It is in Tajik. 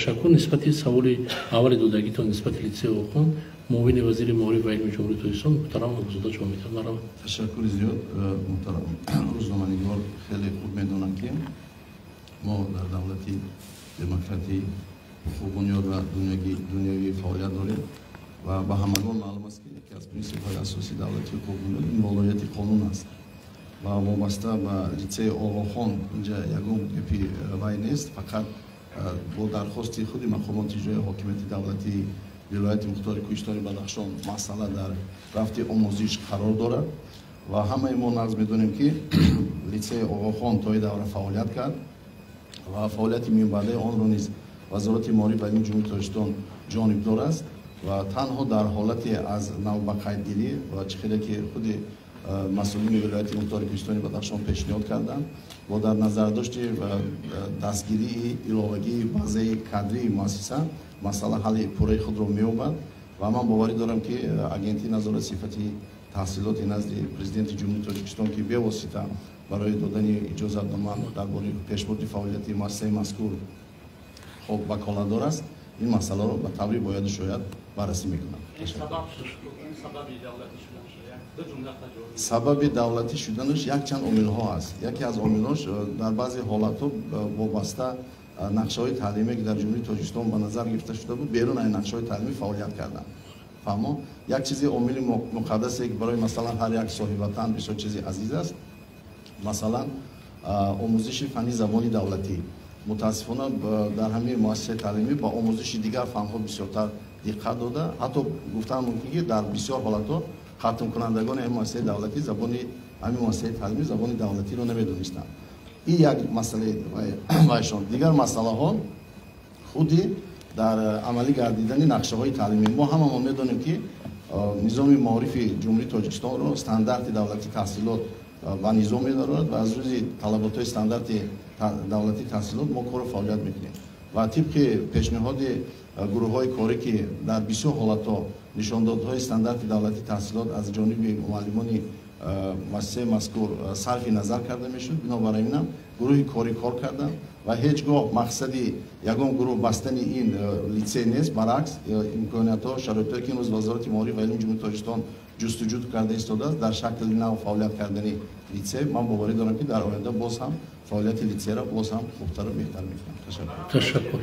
Ташаккур. Нисбати саволи аввали додагитон нисбати литсеи Оғохон, муовини вазири маориф ва илми Ҷумҳурии Тоҷикистон муҳтарам Абузода ҷавоб медиҳад. Марҳамат. Ташаккури зиёд, муҳтарам рӯзноманигор. Хеле хуб медонам, ки мо дар давлати демократӣ, ҳуқуқбунёд ва дунёвӣ фаъолият дорем ва ба ҳамагон маълум аст, ки яке аз принсипҳои асосии давлати ҳуқуқбунёд ин волоияти қонун аст. Ва вобаста ба литсеи Оғохон инҷа ягон гапи вай нест, фақат бо дархости худи мақомоти иҷроии ҳокимияти давлатии вилояти мухтори Кӯҳистони Бадахшон масъала дар рафти омӯзиш қарор дорад. Ва ҳамаи мо нағз медонем, ки литсеи Оғохон то ин давра фаъолият кард ва фаъолияти минбаъдаи онро низ Вазорати маориф ва илми Ҷумҳурии Тоҷикистон ҷонибдор аст ва танҳо дар ҳолати аз нав ба қайдгирӣ ва чӣ хеле ки худи масъулини вилояти мухтори Кӯҳистони Бадахшон пешниҳод карданд, бо дар назардошти дастгирии иловагии базаи кадрии муассиса масъала ҳалли пурраи худро меёбад. Ва ман боварӣ дорам, ки Агентии назорати сифати таҳсилоти назди Президенти Ҷумҳурии Тоҷикистон, ки бевосита барои додани иҷозатнома дар бораи пешбурди фаъолияти муассисаи мазкур хоб ваколатдор аст, ин масъаларо ба таври бояду шояд баррасӣ мекунад. Сабаби давлатӣ шуданаш якчанд омилҳо аст. Яке аз омилҳош, дар баъзе ҳолатҳо вобаста нақшаҳои таълимие, ки дар Ҷумҳурии Тоҷикистон ба назар гирифта шуда буд, берун аз нақшаҳои таълимӣ фаъолият карданд. Фаҳмо, як чизи омили муқаддасе, ки барои, масалан, ҳар як соҳибватан бисёр чизи азиз аст, масалан, омӯзиши фанни забони давлатӣ, мутаассифона, дар ҳамин муассисаи таълимӣ ба омӯзиши дигар фанҳо бисёртар диққат дода, ҳатто гуфтан мумкин, ки дар бисёр ҳолатҳо хатмкунандагони ҳамин муассисаи давлатӣ забони ҳамин муассисаи таълимӣ, забони давлатиро намедонистанд. Ин як масъалаи вайшон. Дигар масъалаҳо худи дар амалӣ гардидани нақшаҳои таълимӣ. Мо ҳамамон медонем, ки низоми маорифи Ҷумҳурии Тоҷикистонро стандарти давлатии таҳсилот ба низом медорад ва аз рӯзи талаботҳои стандарти давлатии таҳсилот мо кору фаъолият мекунем. Ва тибқи пешниҳоди гурӯҳҳои корӣ, ки дар бисёр ҳолатҳо нишондодҳои стандарти давлатии таҳсилот аз ҷониби муаллимони муассисаи мазкур сарфи назар карда мешуд, бинобар инам гурӯҳи корӣ кор карданд ва ҳеҷ гоҳ мақсади ягон гурӯҳ бастани ин литсей нест. Баръакс, имкониятҳо, шароитҳое, ки имрӯз Вазорати маориф ва илми Ҷумҳурии Тоҷикистон ҷустуҷӯ карда истодааст дар шакли нав фаъолият кардани литсей, ман боварӣ дорам, ки дар оянда боз ҳам фаъолияти литсейро боз ҳам хубтару беҳтар мекунам. Ташаккур.